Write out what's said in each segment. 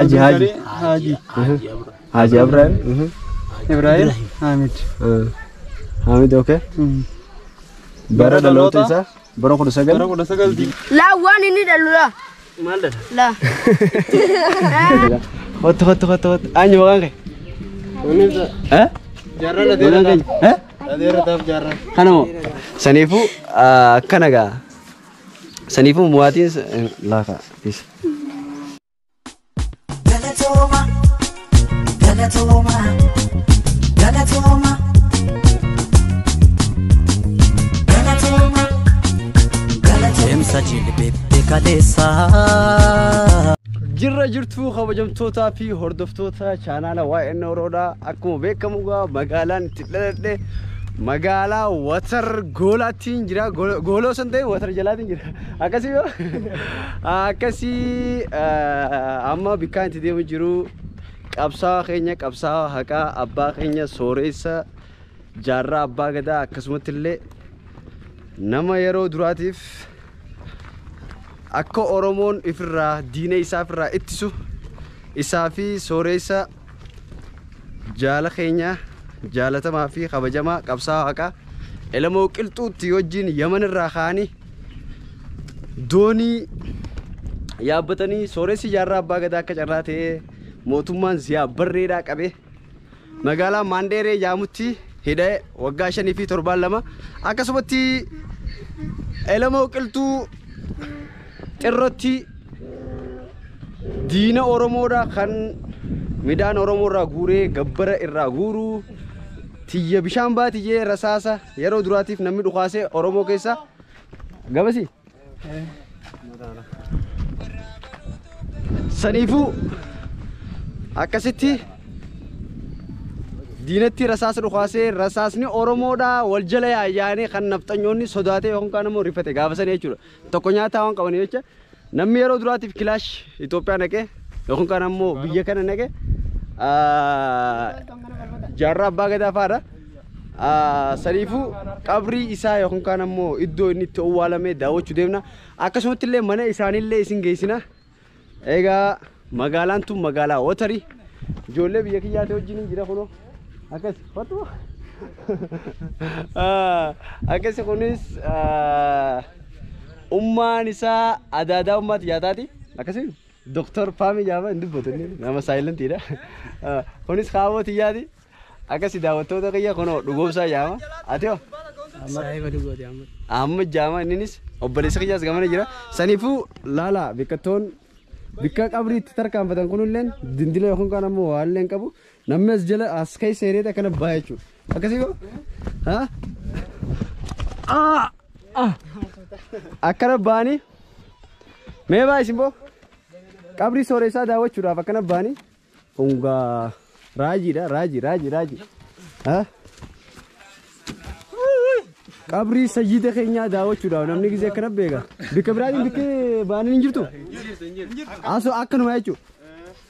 Haji Haji. Haji. Haji Ibrahim. Ibrahim Hamid. Hamid okay. Bara dhaloota isaa bara 19. Bara 19. Laa waan inni dhalu laa. Maal dhala? Laa. Hottu hottu hottu hottu. Eenyu maqaan kee? Eh? Jaarraa Lateera. Eh? Lateera taaf jaarraa. Kanamo. Saniifuu akkana gaa. Saniifuu muwaatiin laafa. Galatooma, galatooma, galatooma, galatooma, galatooma. Deemsa jilbeetti kaleessaa. Jirra jirtuu kabajamtootaa fi hordoftoota chaanaala YN Oroodhaa akkuma beekamu gaa magaalaan itti dhaladhe magaalaa Watar Goolaatiin jira. Gooloo san ta'e Watar jalaatiin jira. Akkasii yoo akkasii amma bikkaan itti deemu jiru qabsaa'aa keenya qabsaa'aa haqaa abbaa keenya sooreessa jaarraa abbaa gadaa akkasumatti illee nama yeroo duraatiif akka Oromoon ifirraa diina isaa ifirraa ittisu isaa fi sooreessa jaala keenya jaalatamaa fi kabajamaa qabsaa'aa haqaa Elemoo Qilxuutti wajjin Yaman irraa ka'anii doonii yaabbatanii sooressi jaarraa abbaa gadaa akka carraa ta'ee mootummaan Ziyaa Barreedhaa qabee magaalaa Maandeeree jaamutti hidhee waggaa 5 fi 7 akkasumatti Elemoo Qilxuu xirrotti diina Oromoodhaa kan midhaan Oromoo irraa guuree gabbara irraa guuruu tiyya bishaan baatiyyee rasaasa yeroo duraatiif namni dhukaasee Oromoo keessa gabasi. Saniifuu akkasitti diinatti rasaasa dhukaasee rasaasni Oromoodhaa wal jala yaa'anii kan nafxanyoonni sodaatee yookaan immoo rifate gaafa sanii jechuudha. Tokko nyaataa waan qabanii jecha namni yeroo duraatiif kilaash Itoophiyaa naqee yookaan immoo biyya kana naqee jaarraa abbaa gadaa fa'aadha. Saniifuu qabrii isaa yookaan immoo iddoo inni itti owwaalame daawwachuu deemna. Akkasumatti illee mana isaaniillee isin geessina. Egaa magaalaan tun magaalaa Watarii. Ijoollee biyya kiyyaatee wajjin jira kunoo. Akkas hotu. Akkasi kunis ummaan isaa adaadaa ummaati yaataati. Akkasi Doktor Faami jaama hin dubbatu inni nama saayilentiidha. Kunis kaawwa tiyyaati. Akkasi daawwattoota kiyya kunoo dhugoomsaa jaama. Ati hoo? Saayiba dhugooti amma. Amma jaama inninis obboleessa kiyyaas gamana jira. Saniifuu laala biqiltoon bikka qabrii itti tarkaanfatan kunilleen dindila yookaan kaan ammoo waan qabu namni as jala as keessa hiriiree akkana baha jechuudha. Akkasii koo? Haa? Akkana bahanii mee baa isin boo? Qabrii sooressaa daawwachuudhaaf akkana bahanii kungaa raajiidha raajii raajii raajii. Haa? Qabrii sayyida keenyaa daawwachuudhaaf namni gisee akkana beeka. Bikka biraatiin bikki baanii hin jirtu? Asoo akkanuma jechuudha.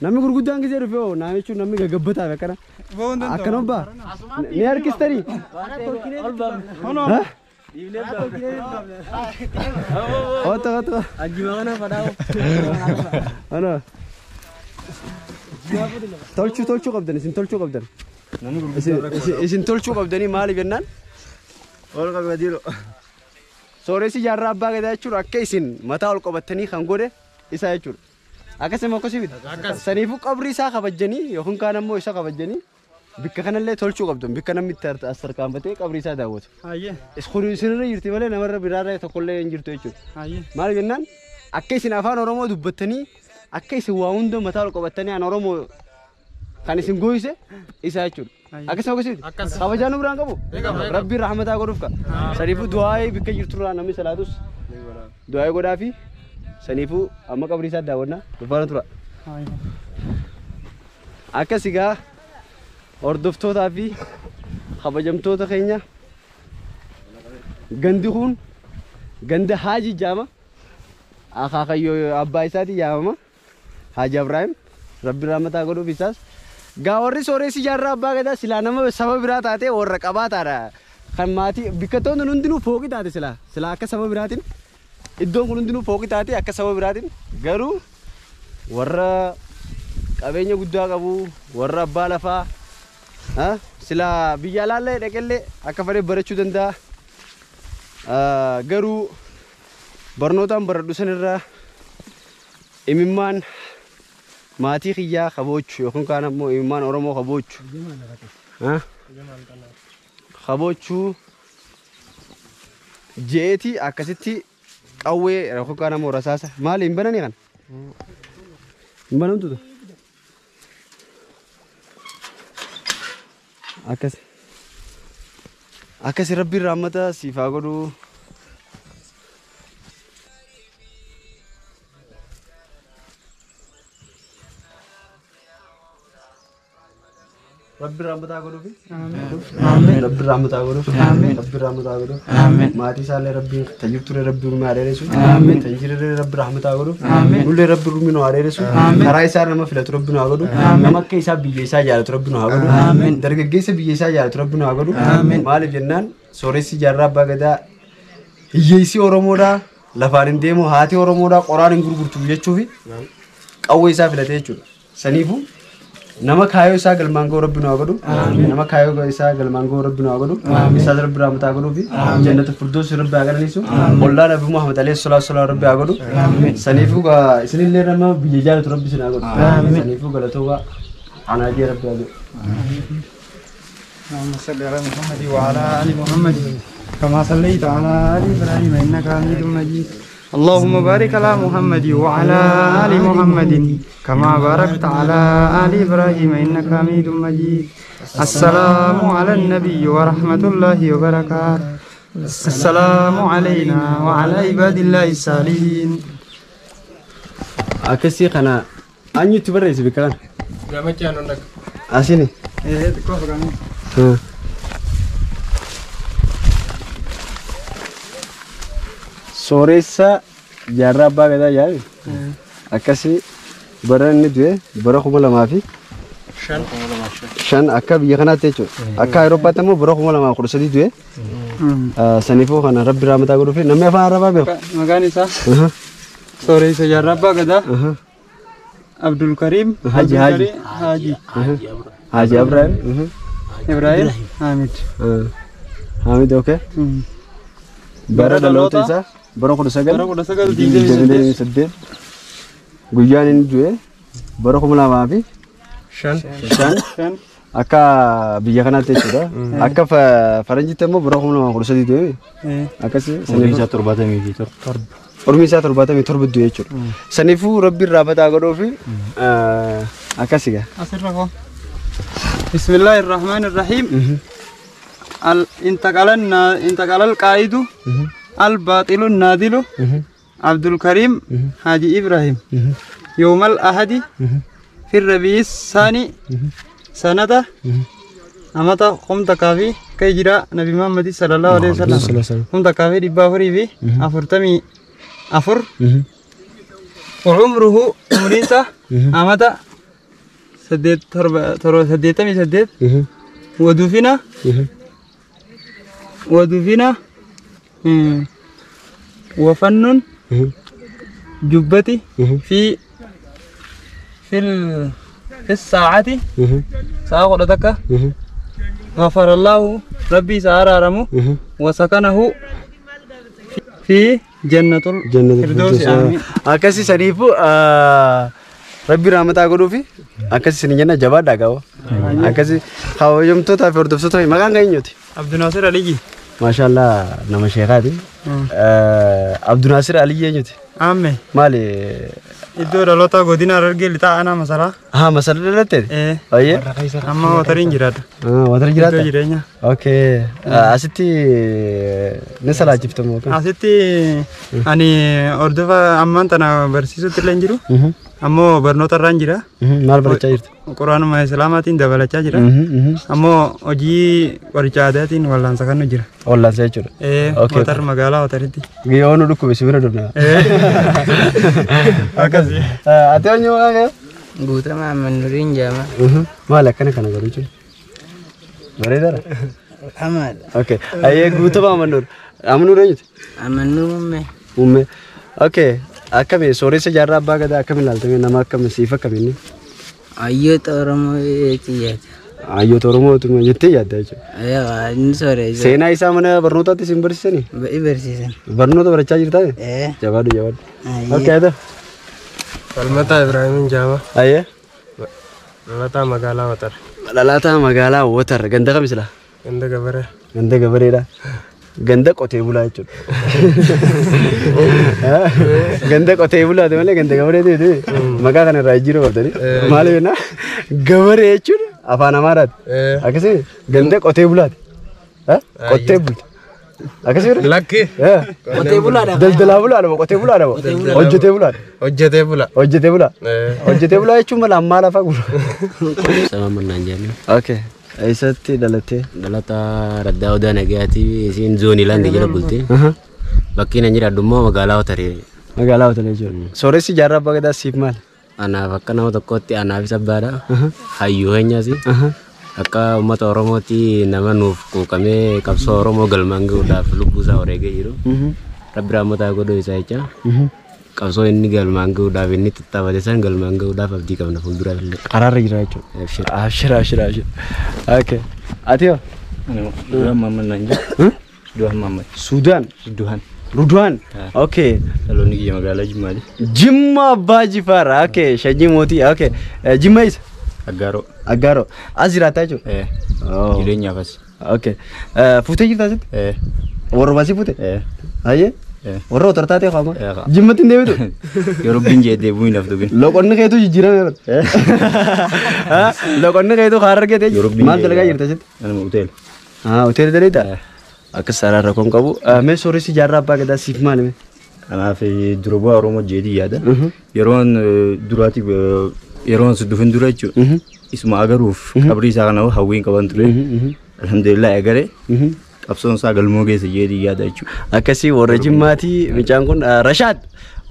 Namni gurguddaan gisee dhufe hoo naam jechuun namni gaggabbataaf akkana. Akkanuma ba'a. Ni harkistanii? Otto otto. Ano. Tolchuu tolchuu qabdan isin tolchuu qabdan. Isin tolchuu qabdanii maaliif jennaan? Ol qabadiiro. Sooressi jaarraa abbaa gadaa jechuudha akka isin mataa ol qabattanii kan godhe isa jechuudha. Akkasuma akkasii miti. Saniifuu qabrii isaa kabajanii yookaan kaan ammoo isa kabajanii bikka kanallee tolchuu qabdu bikka namni itti as tarkaanfatee qabrii isaa daawwatu. Kun isinirra jirti malee namarra biraarra tokkollee hin jirtu jechuudha. Maaliif jennaan akka isin afaan Oromoo dubbattanii akka isin waa hunda mataa ol qabattanii an Oromoo kan isin gooyise isa jechuudha. Akkasuma akkasii miti. Kabajaa nu biraan qabu. Rabbiin rahmataa godhuuf ka. Saniifuu du'aa'ee bikka jirturraa namni salaatus du'aa'ee godhaa fi saniifuu amma qabrii isaa daawwannaa dhufaana tura. Akkas egaa hordoftootaa fi kabajamtoota keenya gandi kun ganda Haaji jaama. Akaakayyoo abbaa isaatii yaamama. Haaji Ibrahim Rabbi rahmataa godhuuf isaas. Gaa warri sooressi jaarraa abbaa gadaa silaa nama saba biraa taatee warra qabaa taadha. Kan maatii bikkattoonni hundinuu fooqi taate silaa. Silaa akka saba biraatiin iddoon kun hundinuu fooqi taate akka saba biraatiin garuu warra qabeenya guddaa qabu warra abbaa lafaa sila biyya alaallee dhaqellee akka fedhe barachuu danda'a. Garuu barnootaan baradhu sanirraa imimmaan maatii kiyyaa kaboochu yookaan kaan ammoo imimmaan Oromoo kaboochu. Kaboochuu jeeti akkasitti qawwee yookaan kaan ammoo rasaasa maali hin bananii kana? Hin banamtu? Akkas akkasi rabbiin rahmata siif haa godhu. Rabbi rahmata haa godhuufi. Rabbi rahmata haa godhuuf. Rabbi rahmata haa godhuuf. Maatii isaallee rabbiin tajjibturee rabbi urmii haa dheeressu. Tajjirree rabbi rahmata haa godhuuf. Nullee rabbi urmii nu haa dheeressu. Karaa isaa nama filatu rabbi nu haa godhu. Nama akka isaa biyya isaa jaalatu rabbi nu haa godhu. Dargaggeessa biyya isaa jaalatu rabbi nu haa godhu. Maaliif jennaan sooressi jaarraa abbaa gadaa hiyyeessi Oromoodhaa lafaan hin deemu haati Oromoodhaa qoraan hin gurgurtu jechuufi qawwee isaa filatee jechuudha. Saniifuu nama kaayoo isaa galmaan ga'u rabbi nu haa godhu. Nama kaayoo isaa galmaan ga'u rabbi nu haa godhu. Isaas rabbi rahmata haa godhuu fi jannata firdaus rabbi haa qananiisu. Ollaa Nabi Muhammad alayhi salaatu wasalaam rabbi haa godhu. Saniifuu isinillee nama biyya jaalatu rabbi isin haa godhu. Saniifuu galatooma anaajee rabbi haa godhu. اللهم صل على محمد وعلى آل محمد كما صليت على آل إبراهيم إنك حميد مجيد. اللهم بارك على محمد وعلى آل محمد كما باركت على آل إبراهيم إنك حميد مجيد. السلام على النبي ورحمة الله وبركاته. السلام علينا وعلى عباد الله الصالحين. Akkasii kana eenyutti barreesse bakka kana? Asini. Sooressa jaarraa abbaa gadaa jaabe akkasii bara inni du'e bara 2005 akka biyya kanaatti jechuudha. Akka Awurooppaatti immoo bara 2013 du'e. Saniifuu kana rabbi rahmataa godhuufi namni afaan Arabaa beeku. Maqaan isaa Sooressa jaarraa abbaa gadaa Abdul Karim Haji Haji Haji Haji Ibrahim Ibrahim Hamid Hamid okay. Bara dhaloota isaa bara 1928 guyyaan inni du'e bara 2005 akka biyya kanaatti jechuudha. Akka faranjiitti immoo bara 2013 du'e. Akkasii Umrii isaa 77. Umrii isaa 77 du'e jechuudha. Saniifuu rabbiin rahmataa godhuufi akkasii gaa. Asirra koo. بسم الله الرحمن الرحيم. انتقل القائد الباطل النادل عبد الكريم حاجي إبراهيم يوم الأحد في الربيع الثاني سنة أمتا قمت كافي كي جرى نبي محمد صلى الله عليه وسلم قمت كافي ربافري في أفرتمي أفر وعمره عمريسة أمتا سديت سديت ودفنا وفن جبتي في في في الساعة ساعة قدتك غفر الله ربي سارارمو وسكنه في جنة الفردوس. آمين. Akkasii saniifuu rabbi rahmataa godhuufi akkasii isin jenna jabaadhaa qaba. Akkasii kabajamtootaa fi hordoftoota maqaan kan eenyuti? Abdunaasir Aliyyi. Maashaallah nama sheekaati. Abdunaasir Aliyyi eenyuti? Aamme. Maali? Iddoo dhaloota godina Harargee lixaa aanaa Masaraa. Haa Masaraa dhalatte? Baay'ee. Amma watariin jiraadha. Watariin jiraadha? Iddoo jireenya. Okay. Asitti ni salaachiftamu? Asitti ani hordofa ammaan tana barsiisutti illee hin jiru. Ammoo barnoota irraan jira. Maal barachaa jirtu? Quraanuma Islaamaatiin dabalachaa jira. Ammoo hojii qoricha aadaatiin wallaansa kan jira. Wallaansa jechuudha. Watar magaalaa Wataritti. Yoo nu dhukkube si bira dhufna. Akkasii. Ati eenyu maqaan kee? Guutamaa Amannuuriin jedhama. Maal akkana kana godhu jechuudha? Bareedaadha. Hamaadha. Okay. Ayyee Guutamaa Amannuur. Amannuur eenyuti? Amannuur Muummee. Muummee. Okay. Akkami sooressa jaarraa abbaa gadaa akkamiin ilaaltame nama akkami siif akkami inni? Hayyoota Oromoo yaada. Hayyoota Oromoo jettee yaadda jechuudha. Inni sooressa. Seenaa isaa mana barnootaatti isin barsiisanii? Barsiisan. Barnoota barachaa jirtaa? Jabaadhu jabaadhu. Okay, ada. Falmataa Ibraahimin Jaama. Ayyee. Dhalataa magaalaa Watar. Dhalataa magaalaa Watar. Ganda kam silaa? Ganda Gabaree. Ganda Gabareedha. Ganda qotee bulaa jechuudha. Ganda qotee bulaati malee ganda gabaree ta'e maqaa kana irraa jijjiiruu qabdanii. Maaliif jennaan gabaree jechuun afaan Amaaraati. Akkasii ganda qotee bulaati. Qotee bulti. Akkasii Lakki. Qotee bulaadha. Daldalaa bulaadha moo qotee bulaadha moo? Hojjetee bulaadha. Hojjetee bula. Hojjetee bulaa. Hojjetee bulaa jechuun mala ammaa lafa gura. Sama mannaan jedhame. Okay. Eessatti dhalattee? Dhalataa Raddaa Odaa Nagayaati isiin zoonii laandi jala bulte. Bakki inni jiraadhu immoo magaalaa Wataree. Magaalaa Wataree jechuudha. Sooressi jaarraa abbaa gadaa siif maali? Anaaf akka nama tokkootti anaafis abbaadha. Hayyuu keenyas. Akka uummata Oromootti nama nuuf quuqamee qabsoo Oromoo galmaan gahuudhaaf lubbuu isaa wareegee jiru. Rabbi raammotaa godhuu isaa jecha. Qabsoo inni galmaan gahuudhaaf inni tattaafate san galmaan gahuudhaaf abdii qabna fuulduraaf illee. Karaarra jira jechuudha. Abshira abshira abshira. Okay. Ati hoo? Duhan Muhammad naan jedhu. Duhan Muhammad. Suudaan. Duhan. Rudwaan. Okay. Dhaloonni kiyya magaalaa Jimmaati. Jimma Abbaa Jifaar. Okay. Sanyii mootii. Okay. Jimma eessa? Aggaaroo. Aggaaroo. As jiraataa jechuudha? Jireenyaaf as. Okay. Fuutee jirtaa asitti? Warra baasii fuute? Hayyee? Warra otor taatee qaama? Jimmatti hin deebitu? Yeroo rabbiin jedhe deebi'uu hin haftu. Loqonni keetu jijjiirame. Loqonni keetu karaa argate. Maal dalagaa jirta asitti? Anuma hoteela. Hoteela dalagaa? Akka sarara rakkoon qabu. Mee sooressi jaarraa abbaa gadaa siif maali mee? Kanaaf dura bu'aa Oromoo jedhee yaada. Yeroon duraatiif yeroon si dhufin dura jechuudha. Isuma agaruuf qabrii isaa kana hawwiin qaban ture. Alhamdulillah agaree qabsoon isaa galmoo geesse jedhee yaada jechuudha. Akkasii warra Jimmaatii mucaan kun Rashaad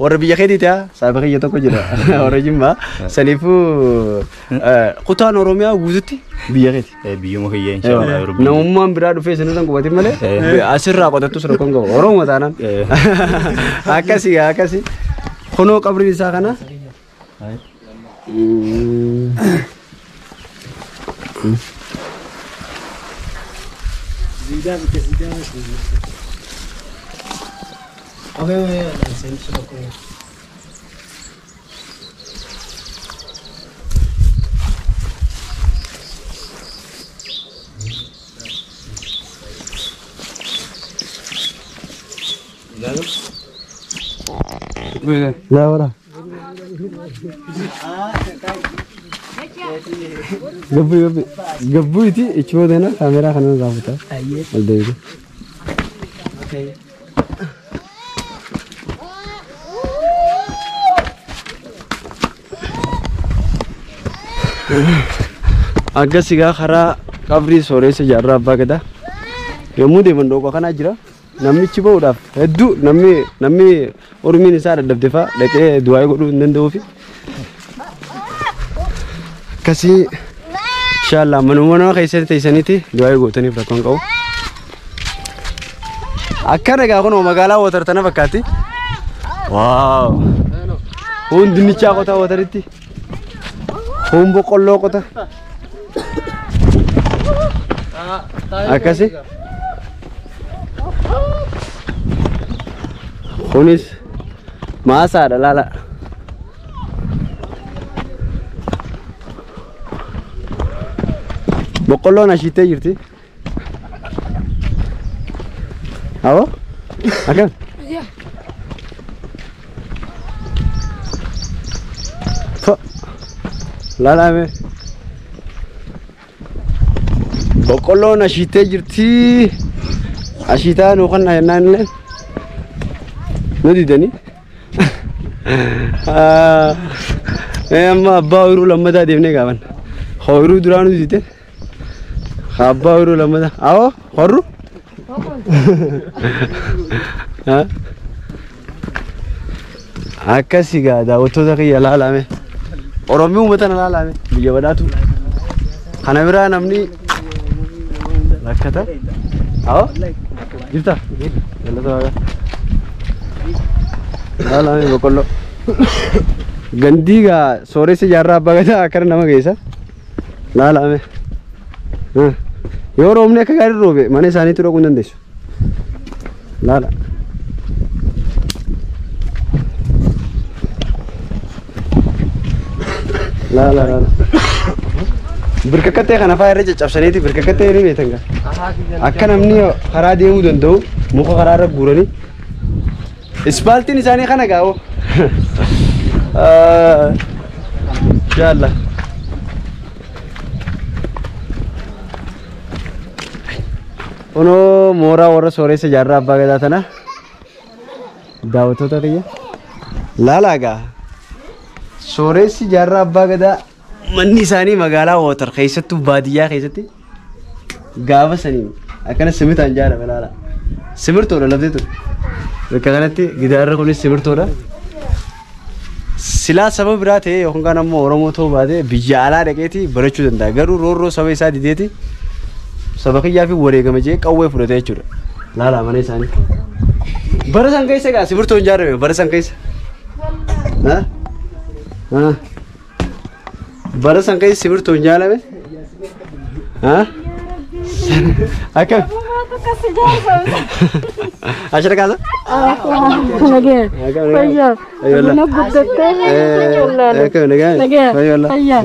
warra biyya keetiiti haa saafa kiyya tokko jira warra Jimmaa saniifuu kutaan Oromiyaa guututti biyya keeti. Biyyuma kiyya inshallah. Namummaan biraa dhufee isin qubatin malee asirraa qotattus rakkoon qabu Oromoo taanaan. Akkasii akkasii kunoo qabriin isaa kana. La wala. Gabbu gabbu gabbu iti ichuu dena kamera kana raafuta. Al deebitu. Akkas egaa karaa qabrii sooressa jaarraa abbaa gadaa yommuu deeman dhooqa kanaa jira. Namichi bahuudhaaf hedduu namni ormiin isaa dadhabde fa'a dhaqee du'aa godhuu hin danda'uufi. Akkasii inshallah manuma nama keessatti teessaniiti du'aa gootaniif rakkoon qabu. Akkana egaa kunoo magaalaa Watar tana fakkaatti. Waaw! Kun dinnichaa qotaa Wataritti. Kun boqqolloo qota. Akkasii. Kunis maasaadha laala. Boqqolloon ashiittee jirti. Awoo? Akkam? Laala mee. Boqqolloon ashiittee jirti. Ashiitaa nu kan jennaan illee. Nu didanii. Amma abbaa ooyiruu lammataa deemnee gaafanna. Ooyiruu duraa nu dide. Abbaa ooyiruu lammataa. Awoo horru? Akkasii gaa daawwattoota kiyya laalame. Oromiyaa uummata na laalame biyya badhaatu. Kana biraa namni rakkata. Awoo jirta? Galata waaqa. Laalame boqqolloo. Gandii gaa sooressi jaarraa abbaa gadaa akkana nama geessa. Laalame. Yoo roobni akka gaarii roobe mana isaaniitti dhaquu hin dandeessu. Laala. Laala laala. Birkakkattee kana fa'aa irra caccabsaniiti birkakkattee ni beektan gaa. Akka namni karaa deemuu danda'u muka karaa irra guuranii. Ispaaltiin isaanii kana gaa'o. Jaalla. Kunoo mooraa warra sooressa jaarraa abbaa gadaa tana daawwattoota kiyya. Laalaa gaa sooressi jaarraa abbaa gadaa manni isaanii magaalaa Watar keessattuu baadiyyaa keessatti gaafa sanii akkana simirtaan ijaarame laalaa. Simirtoodha lafti tun. Bakka kanatti gidaarri kunis simirtoodha. Silaa saba biraa ta'e yookaan ammoo Oromoo ta'uu baate biyya alaa dhaqeeti barachuu danda'a. Garuu roorroo saba isaa dideeti saba kiyyaa fi wareegama jee qawwee fudhate jechuudha. Laalaa mana isaanii. Bara san keessa egaa simirtoon ijaarame bara san keessa. Bara san keessa simirtoon ijaarame. Akkam? Ashara kaasa? Nagee. Fayyaa. Mana guddattee. Akkam nagaa? Nagee. Fayyaa. Fayyaa.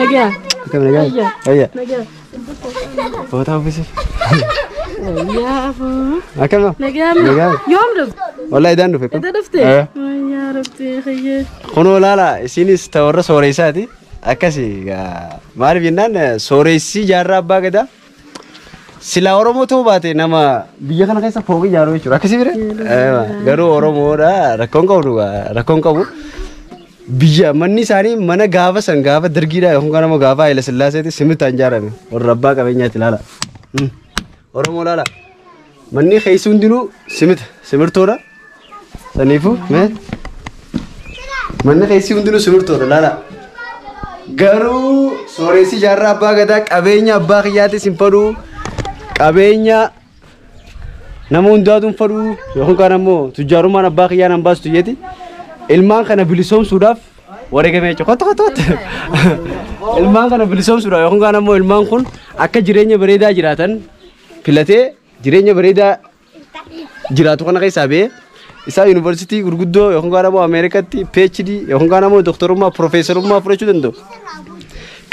Nagee. Akkam nagaa? Fayyaa. Nagee. Bootaa uffise. Wayyaa. Akkam? Nagee. Nagaa. Yoom dhufte? Wallahi idaan dhufe. Ida dhufte? Wayyaa rabbi khayyee. Kunoo laala isinis ta warra sooressaati. Akkasi maaliif jennaan sooressi jaarraa abbaa gadaa silaa Oromoo ta'uu baate nama biyya kana keessa fooqii ijaaruu jechuudha. Akkasii bire? Garuu Oromoodha rakkoon qabu rakkoon qabu. Biyya manni isaanii mana gaafa san gaafa dargiidha yookaan immoo gaafa Haayila Sillaaseeti simintaan ijaarame warra abbaa qabeenyaati laala. Oromoo laala. Manni keessi hundinuu simita simirtoodha. Saniifuu manni keessi hundinuu simirtoodha laala. Garuu sooressi jaarraa abbaa gadaa qabeenya abbaa kiyyaatis hin fadhuu qabeenya nama hundaatu hin fadhuu yookaan ammoo tujjaarummaan abbaa kiyyaa nan baastu jeeti ilmaan kana bilisoomsuudhaaf wareegamee jechuudha. Kottu kottu kottu. Ilmaan kana bilisoomsuudhaaf yookaan ammoo ilmaan kun akka jireenya bareedaa jiraatan filatee jireenya bareedaa jiraatu kana keessaa ba'ee isaa yuunivarsiitii gurguddoo yookaan ammoo Ameerikaatti PhD yookaan ammoo doktorummaa piroofeesarummaa fudhachuu danda'u.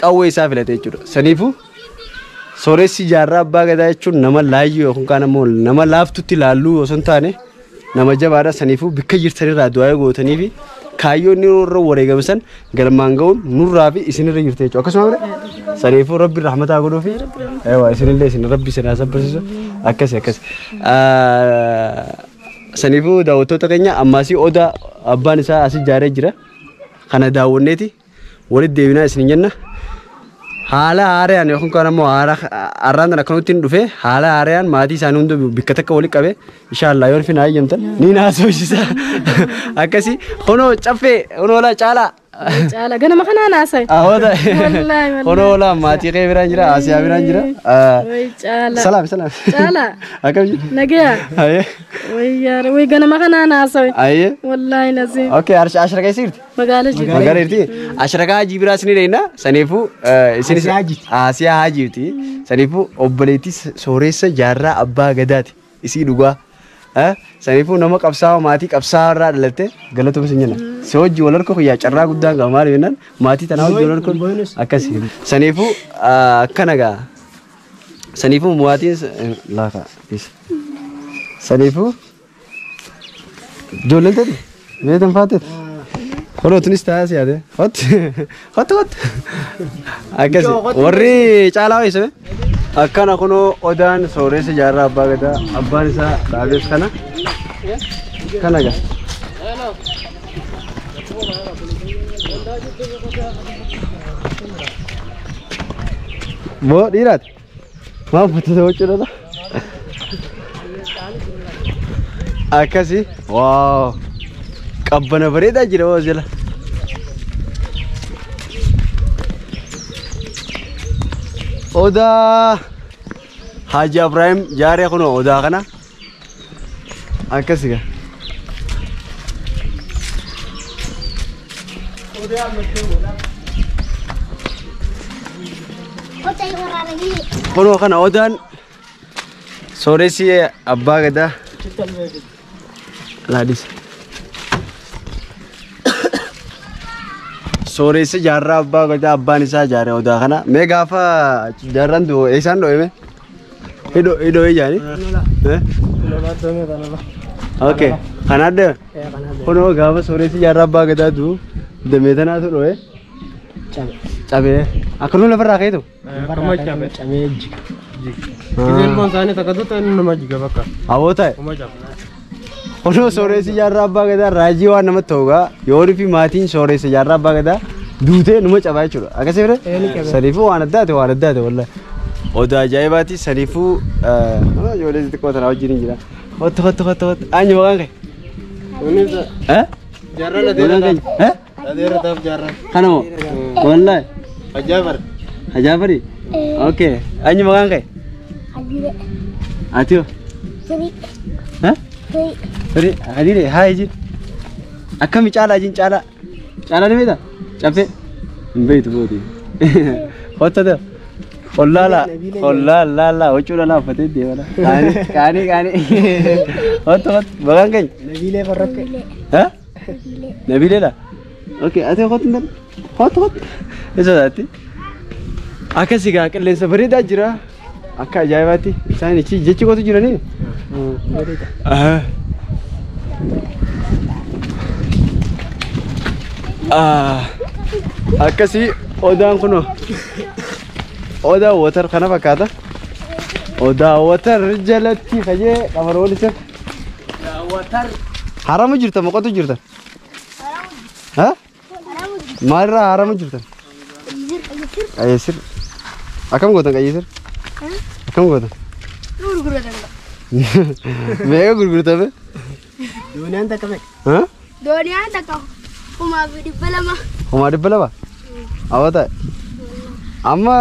Qawwee isaa filate jechuudha. Saniifuu sooressi jaarraa abbaa gadaa jechuun nama laayyoo yookaan ammoo nama laaftutti laalluu osoo hin taane nama jabaadha. Saniifuu bakka jirtanirraa du'aa gootanii fi kaayyoo inni irra wareegame san galmaan ga'uun nurraa fi isinirra jirti jechuudha. Akkasuma bira saniifuu rabbi rahmataa godhuu fi isinillee isin rabbi isin haa sabbarsiisu akkasi akkasi. Saniifuu daawwattoota keenya ammaasii odaa abbaan isaa asii ijaaree jira. Kana daawwanneeti walitti deebinaa isin jenna. Haala haaraan yookaan ammoo har'aan kana akkanumatti hin dhufe haala haaraan maatii isaanii hunda bakka takka walitti qabe inshaAllah yoo finaa eeyyamtan ni naasofsiisa. Akkasii kunoo caffee kunoo laa caalaa. Caala ganama kanaan haasa'e. Ahoota. Wallaahi wallaahi. Kunoo laa maatii kee biraan jira Asiyaa biraan jira. Way caala. Salaam salaam. Caala. Akkam jirtu? Nagaya. Ayyee. Way yaara way ganama kanaan haasa'e. Ayyee. Wallaahi nasiib. Okay ashra keessa jirti? Magaala jirti. Magaala jirti. Ashrakaa Hajii biraas ni deemna. Saniifuu isinis Asiyaa Hajiiti. Saniifuu obboleettii sooressa jaarraa abbaa gadaati. Isii dhugaa. Saniifuu nama qabsaa'aa maatii qabsaa'aa irraa dhalatte galatoom isin jenna. Si hojii wal harka kiyyaa carraa guddaan qaba maaliif jennaan maatii tanaa hojii wal harka akkasi. Saniifuu akkana gaa. Saniifuu maatiin laafa. Saniifuu ijoolleen ta'e beektan faateet. Kunoo tunis taa'aa si yaade. Hot hot hot. Akkasi warri caalaa ho'isame. Akkana kunoo odaan sooressa jaarraa abbaa gadaa abbaan isaa dhaabees kana kana gaa. Boo dhiiraati. Maal uffatee huccuudha? Akkasi waaw qabbana bareedaa jira hoo jala. Odaa Haji Ibrahim jaaree kunoo odaa kana akkasi gaa. Kunoo kana odaan sooressi abbaa gadaa laadis. Sooressi jaarraa abbaa gadaa abbaan isaa ijaare odaa kana. Mee gaafa jaarraan du'u eessaan dho'ime? Hidhoo ijaani? Okay. Kana adda? Kunoo gaafa sooressi jaarraa abbaa gadaa du'u damee tanaatu dho'e. Cabee. Akkanuma lafarraa ka'eetu? Akkuma cabe. Cabee jiga. Ilmoon isaanii takka tuuta inni nama jiga bakka. Hawoo ta'e. Kuma cabe. Kunoo sooressi jaarraa abbaa gadaa raajii waan namatti ta'u gaa yoo fi maatiin sooressa jaarraa abbaa gadaa duutee numa cabaa jechuudha. Akkasii bire? Saniifuu waan addaate waan addaate wallahi. Odaa ajaa'ibaati saniifuu ijoollee xixiqqoo tanaa wajjin hin jira. Hottu hottu hottu hottu. Eenyu maqaan kee? Eh? Jaarraa ladeera Maqaan kee? Eh? Ladeera taaf jaarraa. Kana moo? Wallahi. Ajaafar. Ajaafari? Okay. Eenyu maqaan kee? Hajire. Ati hoo? Firii. Eh? Firii. Firii. Hadiire haa ijin. Akkami caalaa ijin caalaa? Caalaa ni beektaa? Caffee? Hin beektu booti. Hotta ta'e. Ollaala ollaala huccuu dhala uffatee deema. Qaanii qaanii qaanii. Hotta hotta maqaan keenya? Nabiilee Farrakkee. Eh? Nabiileedha? Okay ati hotta hin hotta hotta. Isa taati. Akkasii gaa qilleensa bareedaa jira. Akka ajaa'ibaatti isaan ichi jechi qotu jiranii? Akkasii odaan kunoo odaa watar kana fakkaata. Odaa watar jalatti fayee qabaroon isa. Haramu jirta moo qotu jirta? Ha? Maalirraa haramu jirta? Qayyisir. Akkam gootan qayyisir? Akkam gootan? Gurguratan. Meeqa gurgurtame? Dooniyaan takka meeqa? Ha? Dooniyaan takka 2,200. 2,200? Awwa ta'e. Amma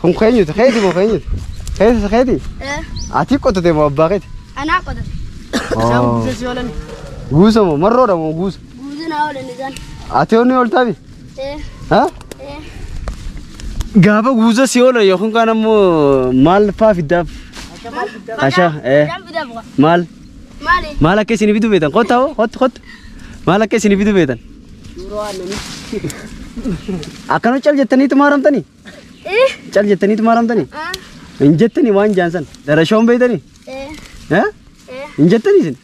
kun keenyuti keeti moo keenyuti? Keeti keeti? Ati qotate moo abbaa keeti? Anaa qotate. Isaan guusa si oolan. Guusa moo marroodha moo guusa? Guusa naa oolan isaan. Ati onni ooltaafi? Ha? Gaafa guusa si oolan yookaan kaan ammoo maal faa fiddaaf? Ashaa maal? Maal akka isin fidu beektan? Kottaa hoo kottu kottu. Maal akka isin fidu beektan? Akkana cal jettaniitu maaramtanii? Cal jettaniitu maaramtanii? Hin jettanii waan jaansan. Darashoon beektanii? Hin jettanii isin?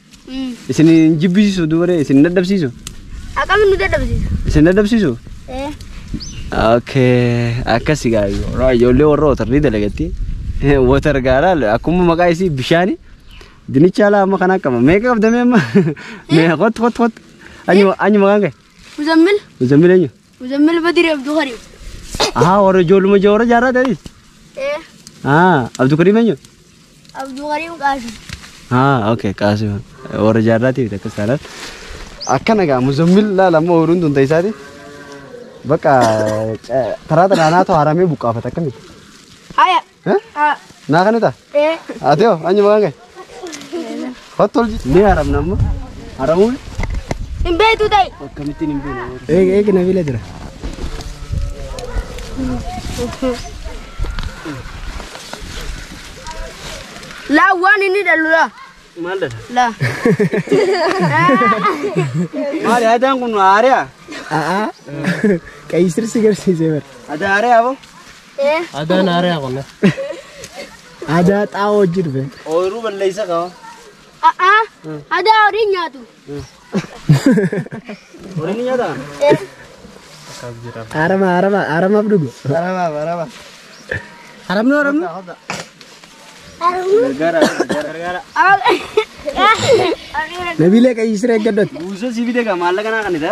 Isin hin jibbisiisu dubaree isin dadhabsiisu? Akkamiin nu dadhabsiisu? Isin dadhabsiisu? Okay, akkasi gaa ijoollee warra watarrii dalagatti. Watar gaaraa akkuma maqaa isii bishaani. Dinicha alaa amma kana qaba. Meeqa qabdamee amma? Mee kottu kottu kottu. Anyu maqaan kee? Muzammil. Muzammil eenyu? Muzammil Badiri Abduu Karim. Ah, warra ijoolluma warra jaarraa ta'anis? Ah, Abduu Karim eenyu? Abduu Karim Qaasim. Ah, okay, Qaasim. Warra jaarraatiif akkas taanaan. Akkana gaa Muzammil laala amma ooyiruun tun ta'isaati. Bakka taraa tanaanaatu haramee buqqaafata akkamitti? Haya. Naa kana ta'a? Ati hoo anyu maqaan kee? Kottu ol ni haramna amma. Haramuu? Hin beektu ta'e. Akkamittiin hin beeknu? Eegi eegi Nabiilee jira. Laa waan inni dhalu laa. Maal dhala? Laa. Maali adaan kun haariyaa? A'aa. Qayyisir si garsiisee bara. Adaa haariyaa boo? Adaan haariyaa kun. Adaa xaa'oo hojii dhufe. Ooyiruu balleessa qaba. A'aa. Adaa horiin nyaatu. Horiin nyaataa? Harama harama haramaaf dhugu. Haramaaf harama. Haramnu haramnu. Gargaara gargaara. Nabiilee qayyisir eeggadhatu. Guusa si fide gaa maallaqa naa kanita?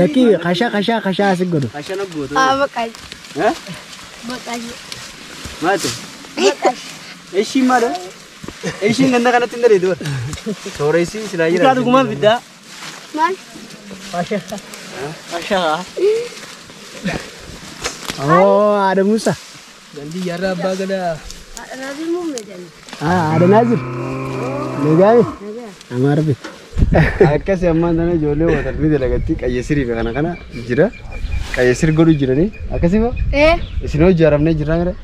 Lakkii kashaa kashaa kashaa asi godhu. Kashaa na gootu. Baqaaji. Baqaaji. Maate? Ishiin maal? Ishiin ganda kanatti hin daleetu bara. Sooressi silaa jira. Dhugaa dhugumaan fiddaa. Maal? Ashaa. Oo haadha Muusaa. Gandi jaarraa abbaa gadaa. Haadha Naazir muummee jedhani. Haadha Naazir. Nagaame. Amaara bit. Akkasii ammaan tana ijoollee watarni dalagatti qayyasirii fi kana kana jira. Qayyasir godhu jiranii akkasii moo? Isin hoo ijaaramnee jirraa mire?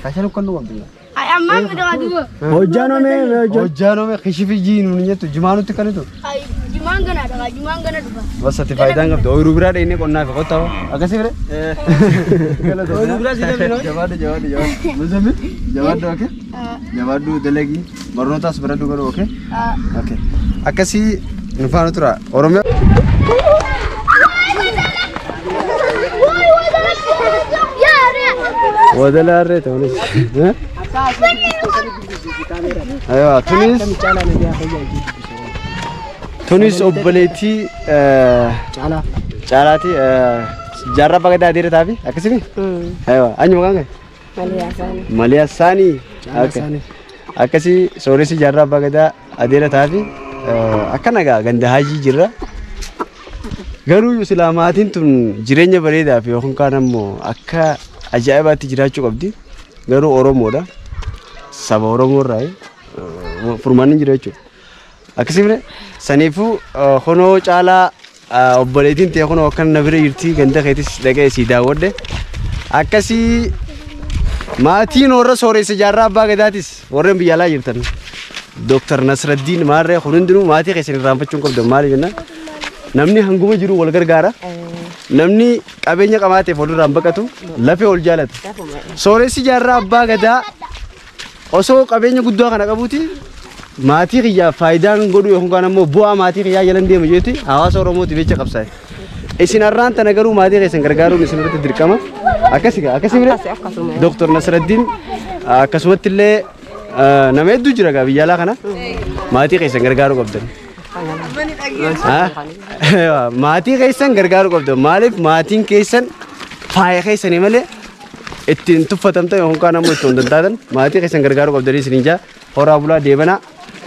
Kaashaan uffannoo qabdu. Ay ammaan midhaa duuba. Hojjaan omee hojjaan. Hojjaan omee kishifii jiinu ni jettu jimaanutti kan itu. Ay jimaan gana dhagaa jimaan gana dhufa. Bas ati faayidaan qabdu ooyiruu biraa dhaqnee qonnaa fi qottaa akkasii mire? Ooyiruu biraa si deemnee jabaadhu jabaadhu jabaadhu. Muzammil jabaadhu okee? Jabaadhu dalagii barnootaas baradhu garuu okee? Okee. Akkasii nu faana tura Oromiyaa. Wadala harree ta'unis. Aywa tunis tunis obboleettii Caalaa. Caalaati jaarraa abbaa gadaa adeera taafi akkasimi? Aywa anyu maqaan kee? Maliyaa Saanii. Akkasii sooressi jaarraa abbaa gadaa adeera taafi akkana gaa ganda haajii jirra. Garuu silaa maatiin tun jireenya bareedaa fi yookaan kaan ammoo akka ajaa'ibaatti jiraachuu qabdi. Garuu Oromoodha. Saba Oromoo irraa furmaanni jira jechuudha. Akkasii saniifuu honoo caalaa obboleettiin ta'e honoo akkana na bira jirti ganda keetis dhaqee sii daawwadhe. Akkasii maatiin warra sooressa jaarraa abbaa gadaatis warreen biyya alaa jirtan. Dooktar Nasraddiin Maarree kun hundinuu maatii keessan irraanfachuun qabdan maali jennaan. Namni hanguma jiru wal gargaara. Namni qabeenya qabaateef walirraan baqatu lafee ol jaalata. Sooressi jaarraa abbaa gadaa osoo qabeenya guddaa kana qabuuti maatii kiyyaa faayidaan godhu yookaan ammoo bu'aa maatii kiyyaa jalan deema jechuuti hawaasa Oromootiif jecha qabsaa'e. Isin har'aan tana garuu maatii keessan gargaaruun isin irratti dirqama. Akkasii akkasii mire Dooktar Nasraddiin akkasumatti illee nama hedduu jira gaa biyya alaa kana maatii keessan gargaaruu qabdan. Maatii keessan gargaaruu qabdan. Maaliif maatiin keessan faaya keessanii malee ittiin tuffatamtan yookaan ammoo ittiin dantaatan maatii keessan gargaaruu qabdanii isiniin jaa horaa bulaa deebanaa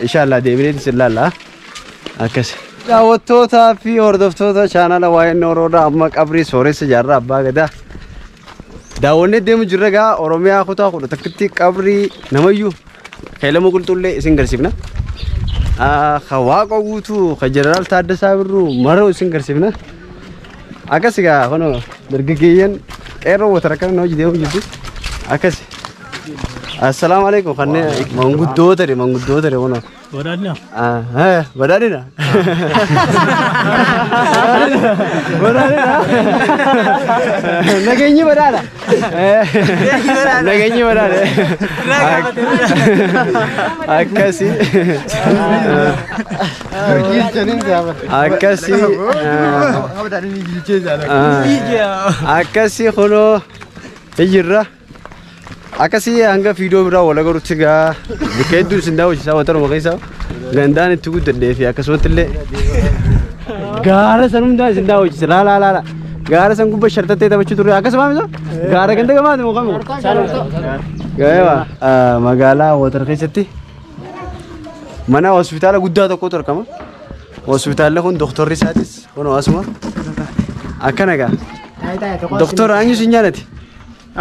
inshaallah deebineet isin laalla akkas. Daawwattootaa fi hordoftoota chaanala waa'ee Oroodhaa amma qabrii sooressa jaarraa abbaa gadaa daawwannee deemu jirra gaa Oromiyaa kutaa 11tti qabrii namayyuu keelama qulxullee isin garsiifna. Ka Waaqa guutuu ka Jeneraal Taaddasaa Birruu maroo isin garsiifna. Akkas egaa kunoo dargaggeeyyan qeerroo watara kana hojii deemu jirti. Akkas. Assalaamu alaikum kanneen manguddoota dhe manguddoota dhe kunoo. Badhaadhina. Badhaadhina. Badhaadhina. Nageenyi badhaadha. Nageenyi badhaadha. Akkasi. Akkasi. Akkasi kunoo jirra. Akkasii hanga fiidoo biraa wal agarutti gaa bakka hedduu isin daawwachiisaa wataruma keessa gandaan itti guddadhee fi akkasumatti illee gaara san hundaa isin daawwachiisa laa laa laa gaara san gubbaa shartattee taphachuu turre akkasuma miti gaara ganda gamaati moo kamu gaa'ewa magaalaa watar keessatti mana hospitaala guddaa tokkotu argama hospitaalli kun dooktorri isaatis kunoo asuma akkana gaa dooktora eenyu sin jaalati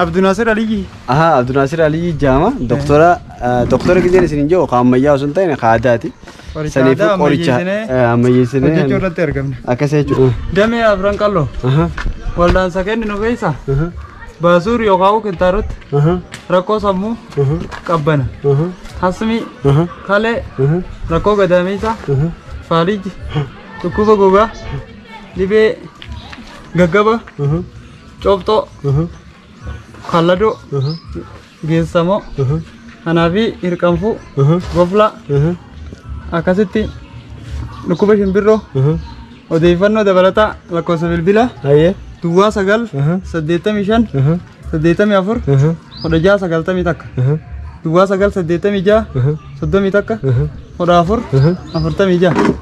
Abdunasir Aliyyi. Aha, Abdunasir Aliyyi jaama. Doktora doktora gizeen isin jiru ka ammayyaa osoo hin ta'in ka aadaati. Saniifuu qoricha ammayyeessinee hojjechuu irratti argamne. Akkas jechuudha. Damee afran qalloo. Waldaansa kenninu keessa. Baasuur yookaan kintaarotti. Rakkoo sammuu. Qabbana. Hasmii. Kalee. Rakkoo gadameessa. Faaliji. Dhukkuba gogaa. Dhibee gaggaba. Cobxoo. Kalladoo, geessamoo, kanaa fi hirqanfuu, goflaa, akkasitti dhukkuba shimbirroo, odeeffannoo dabalataa lakkoofsa bilbilaa, duwwaa 9 85 84 16 91, duwwaa 9 86 31 14 46.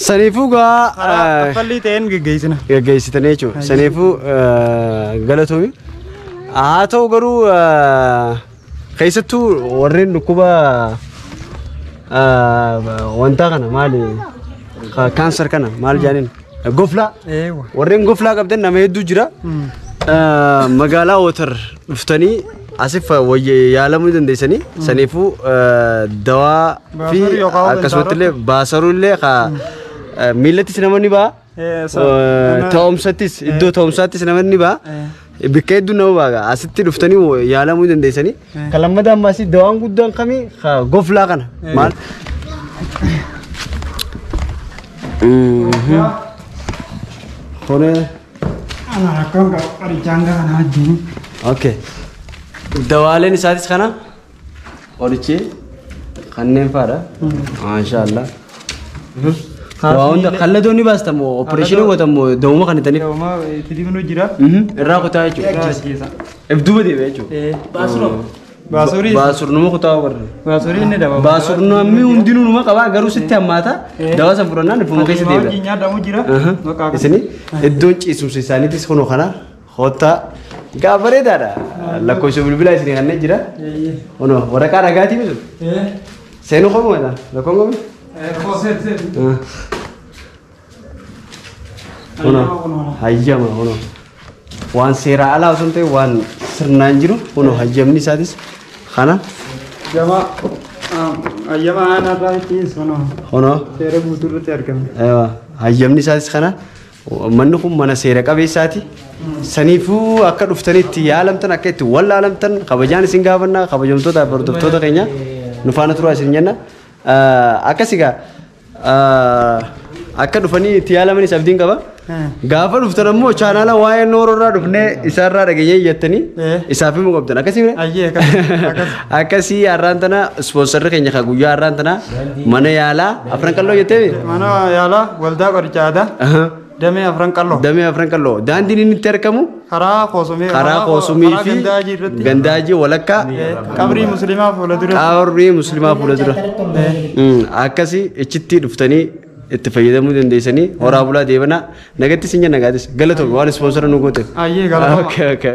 Saniifuu gaa Kaffallii ta'een geggeessina. Geggeessitanii jechuudha. Saniifuu galatoomi. Haa ta'u garuu keessattuu warreen dhukkuba wantaa kana maali kaansar kana maal jedhaniin goflaa warreen goflaa qabdan nama hedduu jira. Magaalaa Watar dhuftanii asif yaalamuu dandeessanii saniifuu dawaa fi akkasumatti illee baasaruu illee Miillattis namoonni ba'a. Ta'umsattis iddoo ta'umsaattis namoonni ba'a. Bakka hedduu nama ba'a. Asitti dhuftanii yaalamuu dandeessanii. Kan lammataa ammaas dawaan guddaan kamii goflaa kana. Maal? Kone. Ana rakkoon qabu qorichaan kana wajjin. Okay. Dawaaleen isaatis kana qorichi kanneen fa'aadha. Maashaallah. Waa hunda kallatoo ni baasta moo opereeshinii goota moo dawuma kan itaniif? Dawuma itti dibnu jira. Irraa kutaa jechuudha. If duuba deebi'a jechuudha. Baasurii. Baasurnuma kutaa warra. Baasurii inni daba. Baasurnamni hundinuu numa qaba garuu sitti hammaata. Dawaa san fudhannaan ifuma keessa deebi'a. Nyaadamu jira. Isini iddoon ciisumsa isaaniitis kunoo kana hotta gaa bareedaadha. Lakkoofsa bilbilaa isinii kanneen jira. Kunoo waraqaa dhagaatii mitu. Seenuu qomu jedha lakkoon qomu. Kunoo hayyama kunoo waan seeraa alaa osoo hin ta'in waan sirnaan jiru kunoo hayyamni isaatis kana. Gama hayyama aanarraa ittiin kunoo. Kunoo. Seera guutuu irratti argame. Hayyamni isaatis kana manni kun mana seera qabeessaati. Saniifuu akka dhuftanitti yaalamtan akka itti wallaalamtan kabajaan isin gaafannaa kabajamtoota fi hordoftoota keenya nu faana turaa isin jenna. Akkas egaa akka dhufanii itti yaalamanis abdiin qaba. Gaafa dhuftan ammoo chaanaala waa'ee noororraa dhufnee isaarraa dhageenyee jettanii isaaf himuu qabdan. Akkasii mire? Akkasii har'aan tana ispoonsarri keenya kan guyyaa har'aan tana mana yaalaa Afran Qalloo jettee? Mana yaalaa waldaa qoricha aadaa. Damee Afran Qalloo. Damee Afran Qalloo. Daandiin inni itti argamu? Karaa Koosumii. Karaa Koosumii fi Gandaajii walakkaa. Qabrii Musliimaa fuula dura. Qabrii Musliimaa fuula dura. Akkasii achitti dhuftanii itti fayyadamuu dandeessanii horaa bulaa deebanaa nagatti sin jenna gaatis galatoomii waan ispoonsara nu gooteef. Ayyee galatoomaa. Okay okay.